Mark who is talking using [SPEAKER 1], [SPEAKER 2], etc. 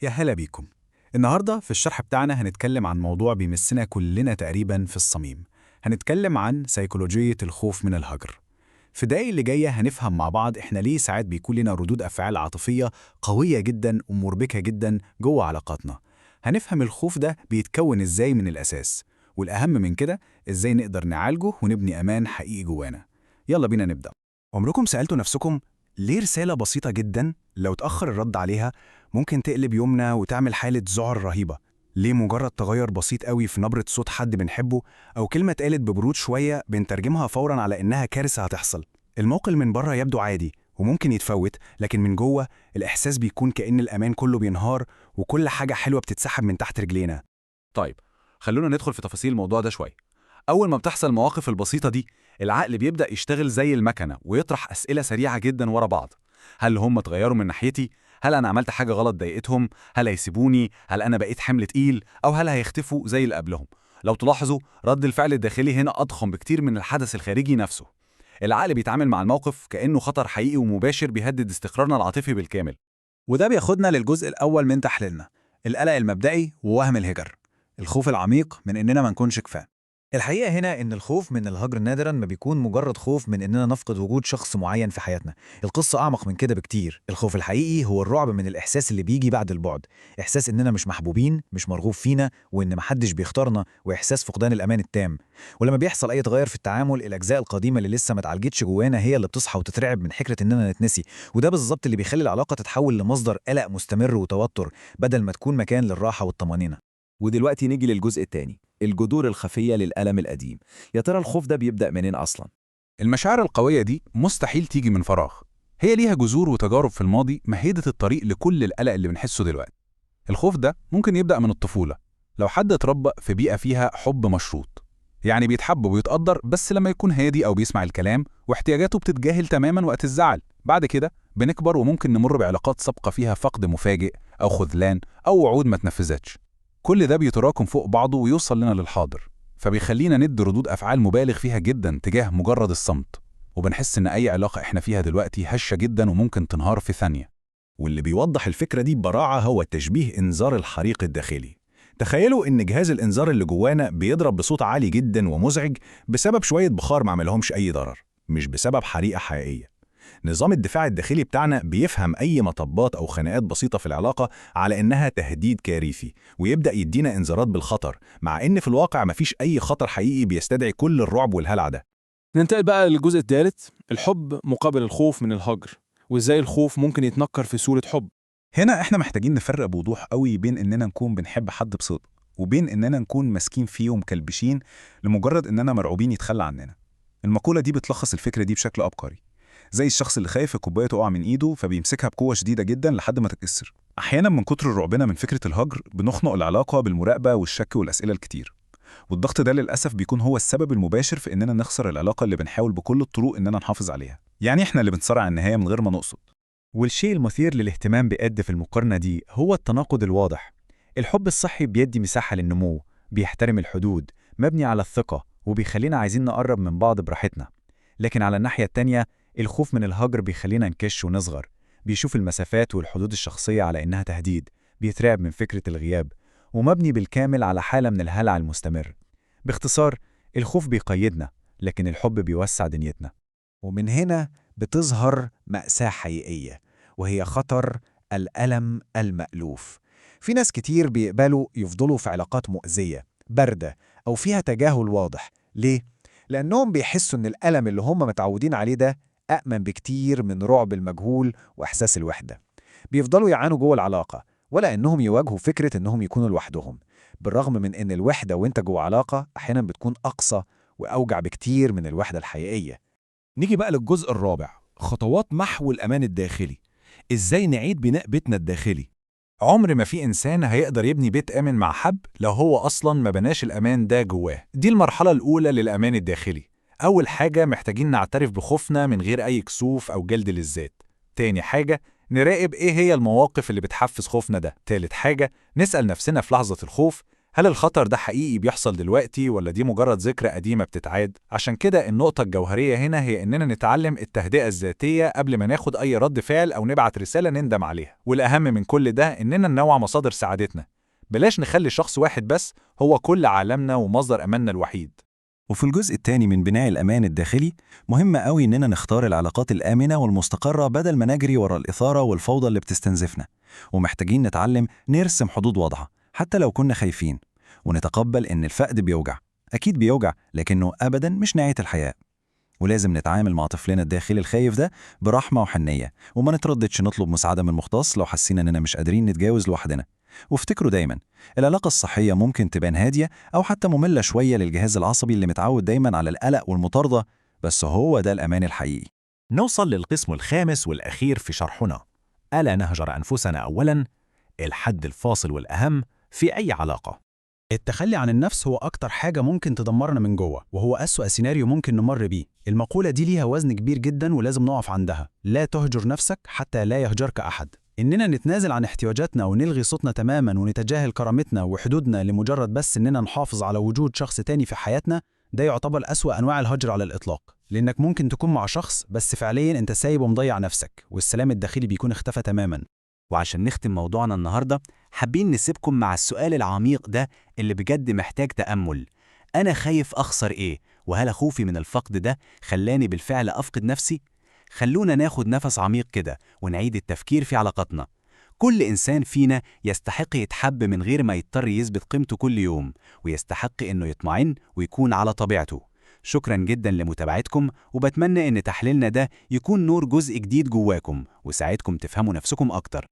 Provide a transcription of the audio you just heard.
[SPEAKER 1] يا هلا بيكم. النهاردة في الشرح بتاعنا هنتكلم عن موضوع بيمسنا كلنا تقريبا في الصميم. هنتكلم عن سيكولوجية الخوف من الهجر. في الدقايق اللي جاية هنفهم مع بعض احنا ليه ساعات بيكون لنا ردود أفعال عاطفية قوية جدا ومربكة جدا جوه علاقاتنا. هنفهم الخوف ده بيتكون ازاي من الأساس، والأهم من كده ازاي نقدر نعالجه ونبني أمان حقيقي جوانا. يلا بينا نبدأ.
[SPEAKER 2] عمركم سألتوا نفسكم ليه رسالة بسيطة جدا لو اتأخر الرد عليها ممكن تقلب يومنا وتعمل حالة ذعر رهيبة؟ ليه مجرد تغير بسيط قوي في نبرة صوت حد بنحبه أو كلمة اتقالت ببرود شوية بنترجمها فورا على إنها كارثة هتحصل؟ الموقف من بره يبدو عادي وممكن يتفوت، لكن من جوه الإحساس بيكون كأن الأمان كله بينهار وكل حاجة حلوة بتتسحب من تحت رجلينا.
[SPEAKER 3] طيب، خلونا ندخل في تفاصيل الموضوع ده شوية. أول ما بتحصل المواقف البسيطة دي، العقل بيبدأ يشتغل زي المكنة ويطرح أسئلة سريعة جدا ورا بعض. هل هم اتغيروا من ناحيتي؟ هل أنا عملت حاجة غلط ضايقتهم؟ هل هيسيبوني؟ هل أنا بقيت حمل تقيل؟ أو هل هيختفوا زي اللي قبلهم؟ لو تلاحظوا، رد الفعل الداخلي هنا أضخم بكتير من الحدث الخارجي نفسه. العقل بيتعامل مع الموقف كأنه خطر حقيقي ومباشر بيهدد استقرارنا العاطفي بالكامل.
[SPEAKER 1] وده بياخدنا للجزء الأول من تحليلنا، القلق المبدئي ووهم الهجر، الخوف العميق من إننا ما نكونش كفاية.
[SPEAKER 4] الحقيقة هنا إن الخوف من الهجر نادراً ما بيكون مجرد خوف من إننا نفقد وجود شخص معين في حياتنا. القصة أعمق من كده بكتير. الخوف الحقيقي هو الرعب من الإحساس اللي بيجي بعد البعد، إحساس إننا مش محبوبين، مش مرغوب فينا، وإن محدش بيختارنا، وإحساس فقدان الأمان التام. ولما بيحصل أي تغير في التعامل، الأجزاء القديمة اللي لسه ما اتعالجتش جوانا هي اللي بتصحى وتترعب من فكرة إننا نتنسي. وده بالظبط اللي بيخلي العلاقة تتحول لمصدر قلق مستمر وتوتر، بدل ما تكون مكان للراحة والطمأنينة.
[SPEAKER 5] ودلوقتي نيجي للجزء الثاني، الجذور الخفية للألم القديم. يا ترى الخوف ده بيبدأ منين أصلا؟
[SPEAKER 6] المشاعر القوية دي مستحيل تيجي من فراغ، هي ليها جذور وتجارب في الماضي مهدت الطريق لكل القلق اللي بنحسه دلوقتي. الخوف ده ممكن يبدأ من الطفولة، لو حد اتربى في بيئة فيها حب مشروط، يعني بيتحب وبيتقدر بس لما يكون هادي أو بيسمع الكلام، واحتياجاته بتتجاهل تماما وقت الزعل. بعد كده بنكبر وممكن نمر بعلاقات سابقة فيها فقد مفاجئ أو خذلان أو وعود ما اتنفذتش. كل ده بيتراكم فوق بعضه ويوصل لنا للحاضر، فبيخلينا ندي ردود أفعال مبالغ فيها جدا تجاه مجرد الصمت، وبنحس إن أي علاقة إحنا فيها دلوقتي هشة جدا وممكن تنهار في ثانية.
[SPEAKER 7] واللي بيوضح الفكرة دي ببراعة هو تشبيه إنذار الحريق الداخلي. تخيلوا إن جهاز الإنذار اللي جوانا بيضرب بصوت عالي جدا ومزعج بسبب شوية بخار ما عملهمش أي ضرر، مش بسبب حريقة حقيقية. نظام الدفاع الداخلي بتاعنا بيفهم أي مطبات أو خناقات بسيطة في العلاقة على إنها تهديد كارثي، ويبدأ يدينا إنذارات بالخطر، مع إن في الواقع مفيش أي خطر حقيقي بيستدعي كل الرعب والهلع ده.
[SPEAKER 8] ننتقل بقى للجزء الثالث، الحب مقابل الخوف من الهجر، وإزاي الخوف ممكن يتنكر في صورة حب.
[SPEAKER 6] هنا إحنا محتاجين نفرق بوضوح قوي بين إننا نكون بنحب حد بصدق، وبين إننا نكون ماسكين فيه ومكلبشين لمجرد إننا مرعوبين يتخلى عننا. المقولة دي بتلخص الفكرة دي بشكل عبقري، زي الشخص اللي خايف الكوباية تقع من إيده فبيمسكها بقوة شديدة جدا لحد ما تتكسر. أحيانا من كتر رعبنا من فكرة الهجر بنخنق العلاقة بالمراقبة والشك والأسئلة الكتير، والضغط ده للأسف بيكون هو السبب المباشر في إننا نخسر العلاقة اللي بنحاول بكل الطرق إننا نحافظ عليها. يعني إحنا اللي بنصارع النهاية من غير ما نقصد.
[SPEAKER 4] والشيء المثير للاهتمام بجد في المقارنة دي هو التناقض الواضح. الحب الصحي بيدي مساحة للنمو، بيحترم الحدود، مبني على الثقة، وبيخلينا عايزين نقرب من بعض براحتنا. لكن على الناحية التانية، الخوف من الهجر بيخلينا نكش ونصغر، بيشوف المسافات والحدود الشخصية على إنها تهديد، بيترعب من فكرة الغياب، ومبني بالكامل على حالة من الهلع المستمر. باختصار، الخوف بيقيدنا، لكن الحب بيوسع دنيتنا.
[SPEAKER 9] ومن هنا بتظهر مأساة حقيقية، وهي خطر الألم المألوف. في ناس كتير بيقبلوا يفضلوا في علاقات مؤذية، باردة، أو فيها تجاهل واضح. ليه؟ لأنهم بيحسوا إن الألم اللي هم متعودين عليه ده أأمن بكتير من رعب المجهول وإحساس الوحدة. بيفضلوا يعانوا جوه العلاقة، ولا إنهم يواجهوا فكرة إنهم يكونوا لوحدهم، بالرغم من إن الوحدة وإنت جوه علاقة أحيانا بتكون أقصى وأوجع بكتير من الوحدة الحقيقية.
[SPEAKER 10] نيجي بقى للجزء الرابع، خطوات محو الأمان الداخلي. إزاي نعيد بناء بيتنا الداخلي؟
[SPEAKER 1] عمر ما في إنسان هيقدر يبني بيت آمن مع حب لو هو أصلاً ما بناش الأمان ده جواه. دي المرحلة الأولى للأمان الداخلي. أول حاجة محتاجين نعترف بخوفنا من غير أي كسوف أو جلد للذات. تاني حاجة نراقب إيه هي المواقف اللي بتحفز خوفنا ده. تالت حاجة نسأل نفسنا في لحظة الخوف،
[SPEAKER 6] هل الخطر ده حقيقي بيحصل دلوقتي ولا دي مجرد ذكرى قديمة بتتعاد؟ عشان كده النقطة الجوهرية هنا هي إننا نتعلم التهدئة الذاتية قبل ما ناخد أي رد فعل أو نبعت رسالة نندم عليها. والأهم من كل ده إننا ننوع مصادر سعادتنا، بلاش نخلي شخص واحد بس هو كل عالمنا ومصدر أماننا الوحيد.
[SPEAKER 10] وفي الجزء الثاني من بناء الأمان الداخلي، مهم قوي إننا نختار العلاقات الآمنة والمستقرة بدل ما نجري ورا الإثارة والفوضى اللي بتستنزفنا. ومحتاجين نتعلم نرسم حدود واضحة حتى لو كنا خايفين، ونتقبل إن الفقد بيوجع، أكيد بيوجع، لكنه أبداً مش نهاية الحياة. ولازم نتعامل مع طفلنا الداخلي الخايف ده برحمة وحنية، وما نترددش نطلب مساعدة من مختص لو حسينا إننا مش قادرين نتجاوز لوحدنا. وافتكروا دايما، العلاقة الصحية ممكن تبان هادية أو حتى مملة شوية للجهاز العصبي اللي متعود دايما على القلق والمطاردة، بس هو ده الأمان الحقيقي.
[SPEAKER 7] نوصل للقسم الخامس والأخير في شرحنا، ألا نهجر أنفسنا أولاً، الحد الفاصل والأهم في أي علاقة.
[SPEAKER 2] التخلي عن النفس هو أكتر حاجة ممكن تدمرنا من جوه، وهو أسوأ سيناريو ممكن نمر بيه. المقولة دي ليها وزن كبير جدا ولازم نقف عندها. لا تهجر نفسك حتى لا يهجرك أحد. إننا نتنازل عن احتياجاتنا ونلغي صوتنا تماما ونتجاهل كرامتنا وحدودنا لمجرد بس إننا نحافظ على وجود شخص تاني في حياتنا، ده يعتبر أسوأ أنواع الهجر على الإطلاق. لأنك ممكن تكون مع شخص بس فعليا أنت سايب ومضيع نفسك، والسلام الداخلي بيكون اختفى تماما.
[SPEAKER 11] وعشان نختم موضوعنا النهاردة، حابين نسيبكم مع السؤال العميق ده اللي بجد محتاج تأمل. أنا خايف أخسر إيه؟ وهل خوفي من الفقد ده خلاني بالفعل أفقد نفسي؟ خلونا ناخد نفس عميق كده ونعيد التفكير في علاقتنا. كل إنسان فينا يستحق يتحب من غير ما يضطر يثبت قيمته كل يوم، ويستحق إنه يطمئن ويكون على طبيعته. شكرا جدا لمتابعتكم، وبتمنى إن تحليلنا ده يكون نور جزء جديد جواكم وساعدكم تفهموا نفسكم أكتر.